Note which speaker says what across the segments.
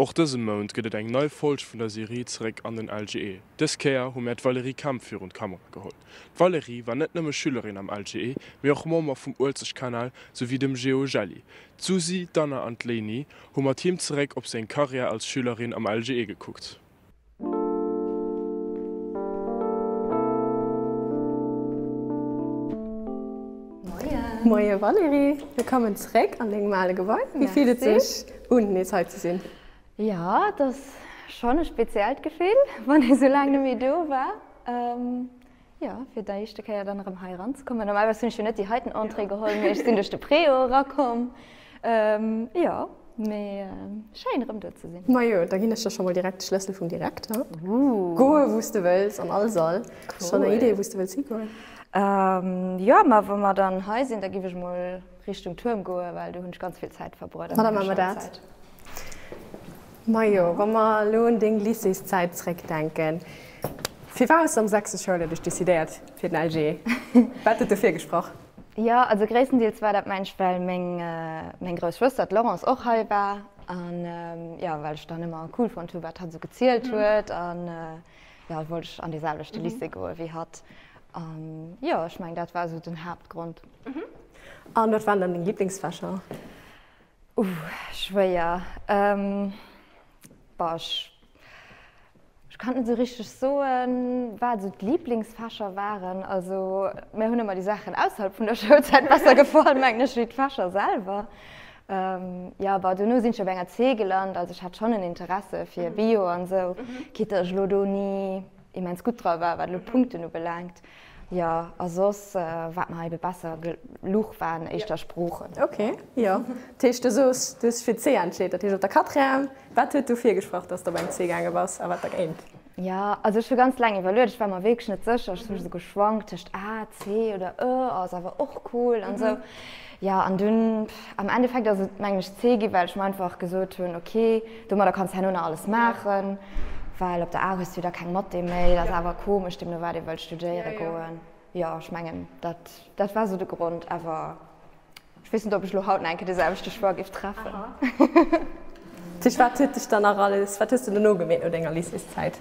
Speaker 1: Och dëse Mount gëtt et eng nei Folg vun der Serie Zeréck an den LGE. Dës Kéier hu mär d'Valérie Kemp virun d'Kamera geholl. D'Valérie war net nëmme Schülerin am LGE, mee och Member vum Uelzechtkanal souwéi dem Geo Jelli. D'Susi, d'Anna an d'Léini hu mat him zeréck op seng Karriär als Schülerin am LGE gekuckt.
Speaker 2: Moie Valérie, wëllkommen zeréck an dengem ale Gebai. Wéi fillt et sech un, nees hei ze sinn?
Speaker 3: Jo, et ass schonn e speziellt Gefill, wann ee sou laang net méi do war. Jo, fir déi éischte Kéier dann erëm hei eranzekommen. Normalerweis hunn ech jo net déi heiten Entrée geholl, mee ech sinn duerch de Préau erakomm. Jo, mee schéin erëm do ze sinn.
Speaker 2: Majo, da ginn ech der scho mol direkt de Schlëssel vum Direkter. Goe wou s de wëlls, an all Sall. Hues schonn eng Idee wou s de wëlls higoen?
Speaker 3: Jo, ma wa mer dann hei sinn, da giff ech mol Richtung Tuerm goen, well do hunn ech ganz vill Zäit verbruet
Speaker 2: an menger Schoulzäit. Majo, wa mer elo un deng Lycéeszäit zréckdenken, firwat hues de am sechste Schouljoer dech decidéiert fir den LG? Wat huet dofir gesprach?
Speaker 3: Jo, also gréisstendeels war dat mensch, well meng meng grouss Schwëster, d'Laurence, och hei war an jo, well ech dann ëmmer cool fonnt hu wat hatt esou gezielt huet an jo, wollt ech an dee selwechte Lycée goe wéi hatt an jo, ech mengen dat war esou den Haaptgrond.
Speaker 2: An wat waren dann deng Liblingsfächer?
Speaker 3: Uuh, schwéier. Boah, ech, ech kann et net esou richteg soen, wat esou d'Liblingsfächer waren. Also mir hunn ëmmer déi Saachen ausserhalb vun der Schoulzäit besser gefall, mengen ech, wéi d'Fächer selwer. Jo, bah, dono sinn ech op enger C gelant, also ech hat schonn en Interesse fir Bio an esou, quitte ech elo do ni immens gutt dra war, wat elo d'Punkten ubelaangt. Jo, a soss, wat mer ebe besser geluch waren, éischter Sproochen.
Speaker 2: Ok, jo. Dat heescht, du soos, du hues dech fir C entscheet, dat heescht op der Quatrième. Wat huet dofir gesprach, dass de op eng C gaange bass a wat dergéint?
Speaker 3: Jo, also ech hu ganz laang iwwerluet, ech war mer wierklech net sécher. Ech hu sou geschwankt tëscht A, C oder E, ass awer och cool an esou. Jo, an dunn am Endeffekt ass et mengen ech C gi, well ech mer einfach gesot hunn, ok, domadder kanns herno nach alles maachen, well op der A hues du jo da keng Mathé méi, dat ass awer komesch, deemno wat ee wëllt studéiere goen. Jo, ech mengen dat dat war esou de Grond, awer ech weess net, ob ech elo haut nach eng Kéier de selwechte Choix géif treffen.
Speaker 2: Tisch, wat huet dech dann nach alles, wat hues du dono gemeet no denger Lycéeszäit?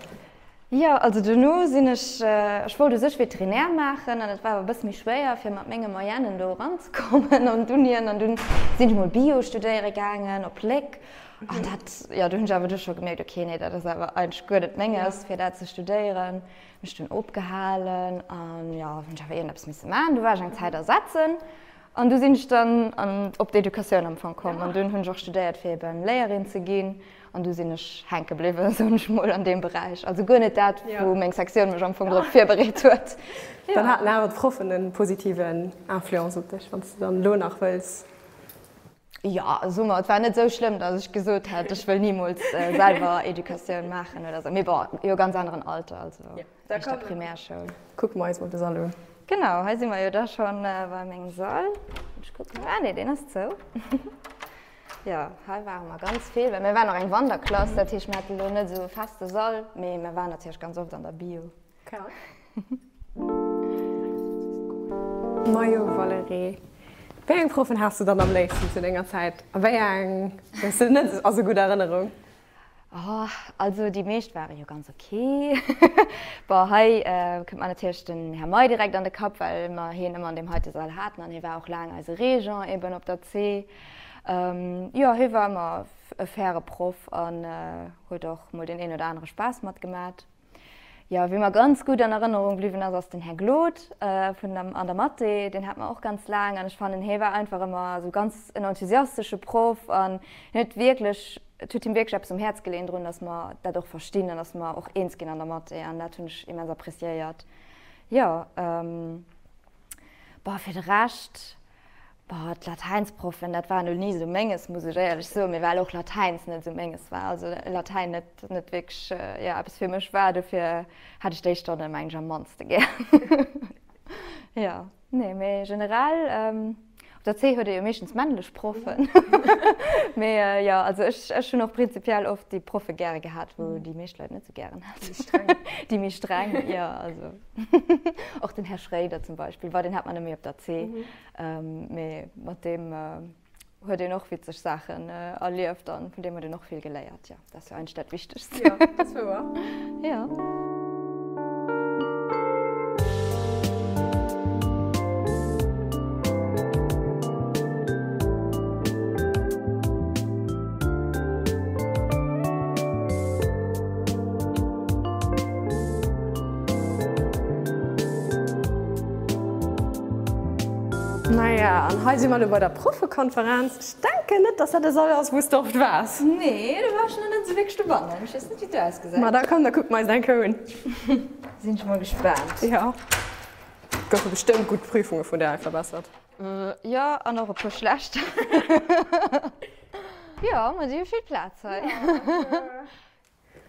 Speaker 3: Jo, also dono sinn ech, ech wollt u sech Veterinär maachen an et war awer e bësse méi schwéier fir mat menge Moyennen do eranzekommen an d'Unien an dunn sinn ech mol Bio studéiere gaangen op Léck an dat, jo, do hunn ech awer du scho gemierkt, ok, nee, dat ass awer eigentlech guer net menges fir dat ze studéieren. Mech dunn opgehalen an jo, hunn ech awer iergendeppes misse maachen. Du war ech eng Zäit ersetzen An du sinn ech dann an op d'Educatioun am Fong komm an dunn hunn ech och studéiert fir eben Léierin ze ginn an du sinn ech hänke bliwwen, soen ech mol, an deem Beräich. Also guer net dat, wou meng Sektioun mech am Fong drop virbereet huet.
Speaker 2: Dann haten awer d'Proffen en positiven Influence op dech, wann s de dann elo nach wëlls.
Speaker 3: Jo, soe mer, et war net esou schlëmm, datt ech gesot hätt, ech wëll nimools selwer Educatioun maachen oder esou. Mee bon, jo ganz aneren Alter, also. Éischter Primärschoul.
Speaker 2: Kucke mer eis mol de Sall un.
Speaker 3: Genau, hei si mer jo da schonn bei mengem Sall. Ech kucken, ah nee, deen ass zou. Jo, hei ware mer ganz vill, well mir waren och eng Wanderklass, dat heescht mir haten elo net esou e feste Sall, mee mir waren natierlech ganz oft an der Bio.
Speaker 2: Majo Valérie, wéi eng Proffen has de dann am léifsten zu denger Zäit a wéi eng hues de net a sou gutt Erënnerung?
Speaker 3: Oh, also déi meescht ware jo ganz ok. Bon, hei kënnt mer natierlech den Här May direkt an de Kapp, well mer hien ëmmer an deem heite Sall haten an hie war och laang eise Régent eben op der C. Jo, hie war ëmmer e faire Proff an huet och mol deen een oder anere Spaass matgemat. Jo, wie mer ganz gutt an Erënnerung bliwwen ass, ass den Här Glod vun der, an der Mathé. Deen hat mer och ganz laang an ech fannen, hie war einfach ëmmer esou ganz en enthusiastesche Proff an hien huet wierklech, et huet him wierklech eppes um Häerz geleeën drun, dass mer dat och verstinn an dass mer och eens ginn an der Mathé an dat hunn ech immens appreciéiert. Jo, bon, fir de Rescht, Boah, d'Latäinsproffen, dat war elo ni esou menges, muss ech éierlech soen, mee well och Latäins net esou menges war, also Latäin net, net wierklech, jo, eppes fir mech war, dofir hat ech déi Stonne mengen ech am mannste gär. Jo, nee, mee generell, op der C huet ee jo meeschtens männlech Proffen, mee jo, also ech, ech hunn och prinzipiell oft déi Proffe gäre gehat, wou déi meescht Leit net esou gären haten. Déi streng. Déi méi streng, jo, also. Och den Här Schréider zum Beispill, war, deen hat mer net méi op der C, mee mat deem. huet een och witzeg Saachen erlieft an vun deem huet een och vill geléiert. Jo, dat ass jo eigentlech dat Wichtegst.
Speaker 2: Jo, dat ass wouer.
Speaker 3: Jo.
Speaker 2: Maja, an hei si mer elo bei der Proffekonferenz. Ech denken net, dass dat e Sall ass, wou s de oft waars.
Speaker 3: Nee, do war ech nach net esou wierklech dobannen. Ech weess net, wéi et do ausgesäit.
Speaker 2: Ma da komm, da kucke mer eis eng Kéier un.
Speaker 3: Sinn ech mol gespaant.
Speaker 2: Jo, goufe bestëmmt gutt Prüfunge vun där hei verbessert.
Speaker 3: Jo, an och e puer schlecht. Jo, ma si hu vill Plaz hei.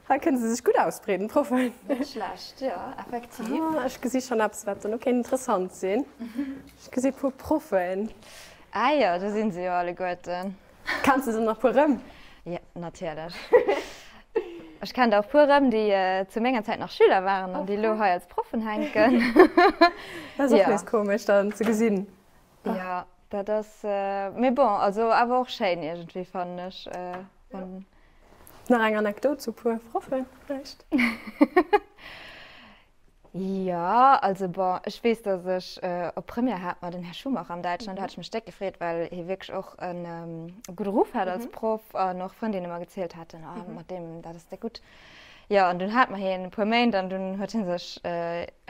Speaker 2: Hei kënne se sech gutt ausbreeden, d'Proffen.
Speaker 3: Net schlecht, jo, effektiv.
Speaker 2: Ah, ech gesi schonn eppes, wat dono kéint interessant sinn. Ech gesi puer Proffen.
Speaker 3: Ah jo, do si se jo alleguerten.
Speaker 2: Kenns de se nach puer erëm?
Speaker 3: Jo, natierlech. Ech kennen der och puer erëm, déi zu menger Zäit nach Schüler waren an déi elo hei als Proffen hänken.
Speaker 2: Dat ass och nees komesch dann ze gesinn.
Speaker 3: Jo, dat ass, mee bon, also awer och schéin iergendwéi, fannen ech. Wann.
Speaker 2: Nach eng Anekdot zu puer Proffen vläicht?
Speaker 3: Jo, also bon, ech weess, datt ech op Première hat mer den Här Schumacher am Däitschen an do hat ech mech déck gefreet, well hie wierklech och e gudde Ruff hat als Proff an och Frëndinne mer gezielt haten, oh mat deem, dat ass déck gutt. Jo, an dunn hat mer hien e puer Méint an dunn huet hie sech,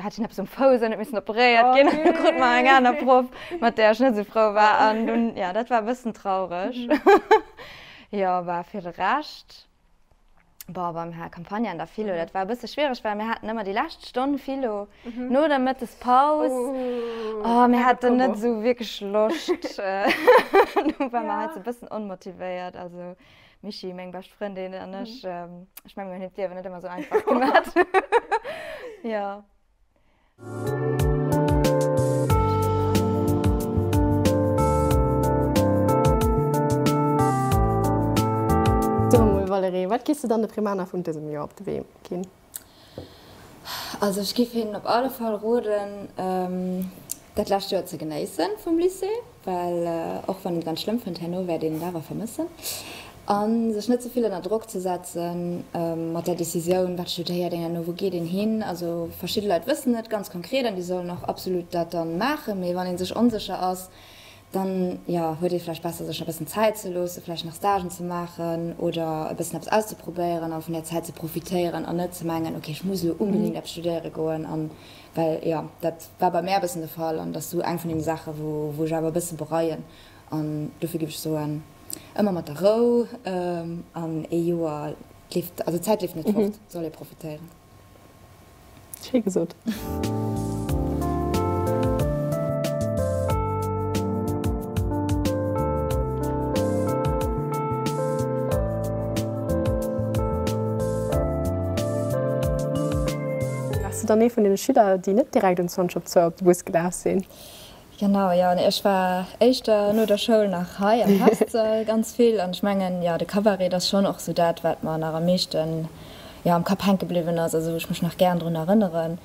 Speaker 3: hat hien eppes um Fouss an huet missen operéiert ginn an du krut mer eng aner Proff, mat där ech net esou frou war an dunn, jo, dat war e bëssen traureg. Jo, bah, fir de Rescht, bon, beim Här Campagna an der Philo, dat war e bësse schwiereg, well mir haten ëmmer déi lescht Stonn Philo no der Mëttespaus. Oh, mir haten net esou wierklech Loscht, du war mer halt esou e bëssen onmotivéiert, also Michi, meng bescht Frëndin an ech, ech mengen, mir hunn him d'Liewen net ëmmer esou einfach gemat. Jo.
Speaker 2: So emol Valérie, wat giss de dann de Primaner vun dësem Joer op de Wee ginn?
Speaker 3: Also ech giff hinnen op alle Fall roden dat lescht Joer ze genéissen vum Lycée, well och wann een et ganz schlëmm fënnt, herno wäert een et awer vermëssen, a sech net ze vill ënner Drock ze setzen mat der Decisioun, wat studéiert een herno, wou geet een hin. Also verschidde Leit wëssen et ganz konkret an déi sollen och absolut dat dann maachen, mee wann ee sech onsécher ass, dann, jo, huet ee vläicht besser, sech nach e bëssen Zäit ze loossen, vläicht nach Stagen ze maachen oder e bëssen eppes auszeprobéieren a vun där Zäit ze profitéieren an net ze mengen, okay, ech muss elo unbedéngt eppes studéiere goen an, well, jo, dat war bei mär e bëssen de Fall an dat ass esou eng vun deene Saachen, wou, wou ech awer e bësse bereien an dofir géif ech soen, ëmmer mat der Rou an ee Joer leeft, also d'Zäit leeft net fort, soll ee profitéieren.
Speaker 2: Schéi gesot. Waars du dann ee vun deene Schüler, déi net direkt um 20 op zwou op de Bus gelaf sinn?
Speaker 3: Genau, jo. Nee, ech war éischter no der Schoul nach hei am Festsall ganz vill an ech mengen, jo, de Cabaret ass schonn och sou dat, wat mer nach am meeschten, jo, am Kapp hänke bliwwen ass, also wou ech mech nach gären drun erënneren.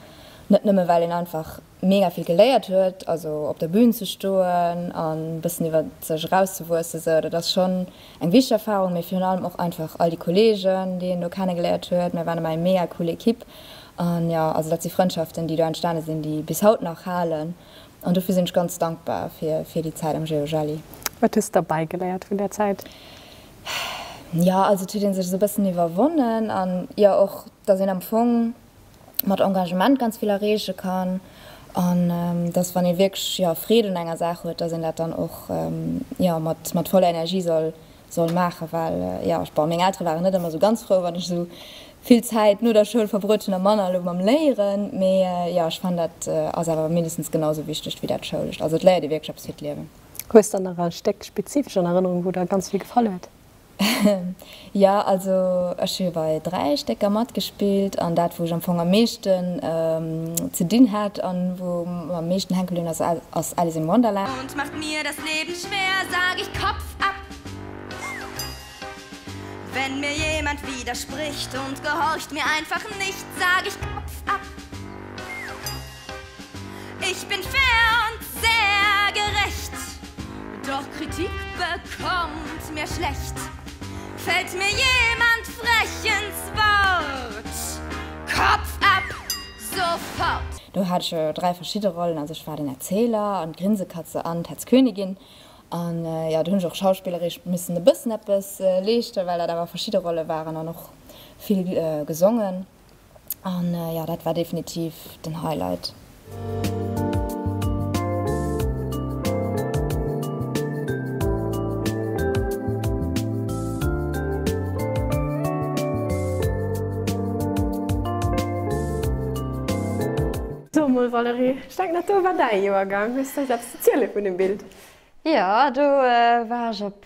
Speaker 3: Net nëmme well een einfach mega vill geléiert huet, also op der Bühn ze stoen an e bëssen iwwer sech erauszewuessen, sou, dat ass schonn eng wichteg Erfarung, mee virun allem och einfach all déi Kolleegen, déi een do kennegeléiert huet. Mir waren ëmmer eng mega cool Equipe an, jo, also dat si Frëndschaften, déi do entstane sinn, déi bis haut nach halen. An dofir sinn ech ganz dankbar fir fir déi Zäit am Geojelli.
Speaker 2: Wat hues de derbäi geléiert vun där Zäit?
Speaker 3: Jo, also et huet ee sech esou e bëssen iwwerwonnen an jo och, dass een am Fong mat Engagement ganz vill erreeche kann an dass wann ee wierklech, jo, Freed un enger Saach huet, dass een dat dann och, jo, mat mat voller Energie soll soll maachen, well jo, bon, meng Eltere waren net ëmmer esou ganz frou, wann ech esou vill Zäit no der Schoul verbruet hunn a manner elo mam Léieren, mee jo, ech fannen dat ass awer mindestens genau esou wichteg wéi dat Schoulescht, also et léiert ee wierklech eppes fir d'Liewen.
Speaker 2: Hues der nach e Stéck spezifesch an Erënnerung, wou der ganz vill gefall huet?
Speaker 3: Jo, also ech hu jo bei 3 Stécker matgespillt an dat wou ech am Fong am meeschten ze dinn hat an wou mer am meeschten hänke bliwwen ass, ass Alice in Wonderland.
Speaker 4: Und macht mir das Leben schwer, sag ich Kopf ab. Wenn mir jemand widerspricht und gehorcht mir einfach nicht, sag ich Kopf ab. Ich bin fair und sehr gerecht. Doch Kritik bekommt mir schlecht. Fällt mir jemand frech ins Wort, Kopf ab, sofort!
Speaker 3: Do hat ech jo 3 verschidde Rollen, also ech war den Erzähler an d'Grinsekatze an d'Hetzkönigin. An jo, do hunn ech och schauspillerisch missen e bëssen eppes leeschten, well dat awer verschidde Rolle waren an och vill gesongen. An jo, dat war definitiv den Highlight.
Speaker 2: So mol Valérie, ech denken dat do war däi Joergang. Hues du eis eppes ze ziele vun dem Bild?
Speaker 3: Jo, do war ech op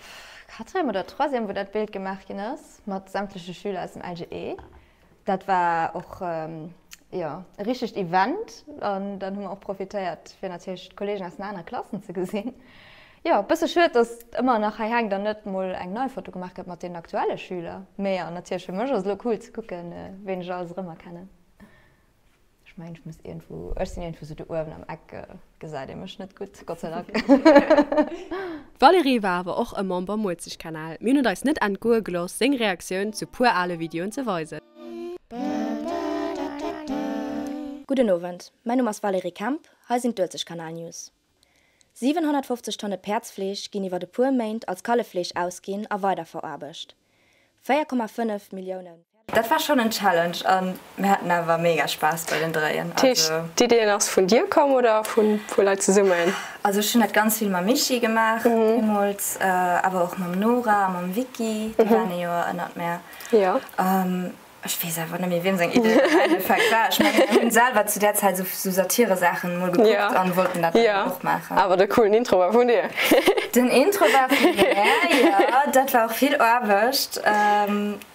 Speaker 3: Quatrième oder Troisième wou dat Bild gemaach ginn ass, mat sämtleche Schüler aus dem LGE. Dat war och jo e richtegt Event an dann hu mer och profitéiert fir natierlech d'Kollegen aus den anere Klassen ze gesinn. Jo, e bësse schued, dass ëmmer nach hei hänkt an net mol eng nei Foto gemaach gëtt mat deenen aktuelle Schüler. Mee jo, natierlech fir mech ass et elo cool ze kucken, ween ech alles erëmerkennen. Ech mengen ech muss iergendwou, ech sinn iergendwou sou do uewen am Eck, gesäit ee mech net gutt, Gott sei Dank.
Speaker 2: D'Valérie war awer och e Member am Muerzegkanal. Mir hunn et eis net entgoe gelooss, seng Reaktioun zu puer ale Videoen ze weisen.
Speaker 4: Gudden Owend, mäin Numm ass Valérie Kemp, hei sinn d'Uelzechtkanal-News. 750 Tonne Päerdsfleesch ginn iwwer e puer Méint als Kalleffleesch ausginn a weiderveraarbecht. 4,5 Millioune.
Speaker 3: Dat war schonn en Challenge an mir haten awer mega Spaass bei den Dréien.
Speaker 2: Dat heescht, d'Ideen ass vun dir komm oder vun puer Leit zesummen?
Speaker 3: Also ech hunn dat ganz vill mam Michi gemaach deemools, awer och mam Nora a mam Vicky, déi waren e Joer ënnert mär. Ech weess awer net méi wiem seng Idee dat am Endeffekt war. Ech mengen mir hunn selwer zu där Zäit sou Satiresaachen mol gekuckt an wollten dat dann och maachen.
Speaker 2: Awer de coolen Intro war vun dir.
Speaker 3: Den Intro war vun mär, jo. Dat war och vill Aarbecht.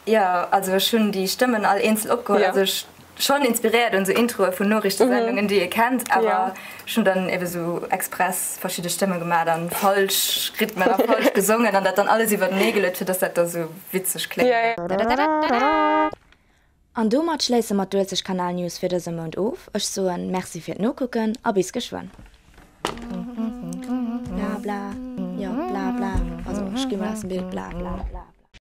Speaker 3: Jo, also ech hunn déi Stëmmen all eenzel opgeholl. Also ech schonn inspiréiert un sou Introe vun Noriichtesendungen déi ee kennt, awer ech hunn dann ebe sou express verschidde Stëmme gemaat an falsch Rhythmen a falsch gesongen an dat dann alles iwwertenee geluet fir dass dat da sou witzeg kléngt.
Speaker 4: An domat schléisse mer d'Uelzechtkanal News fir dëse Mount of. Ech soen Merci fir d'Nokucken a bis geschwënn. Bla bla, jo bla bla, also ech gi mol aus dem Bild, bla bla bla.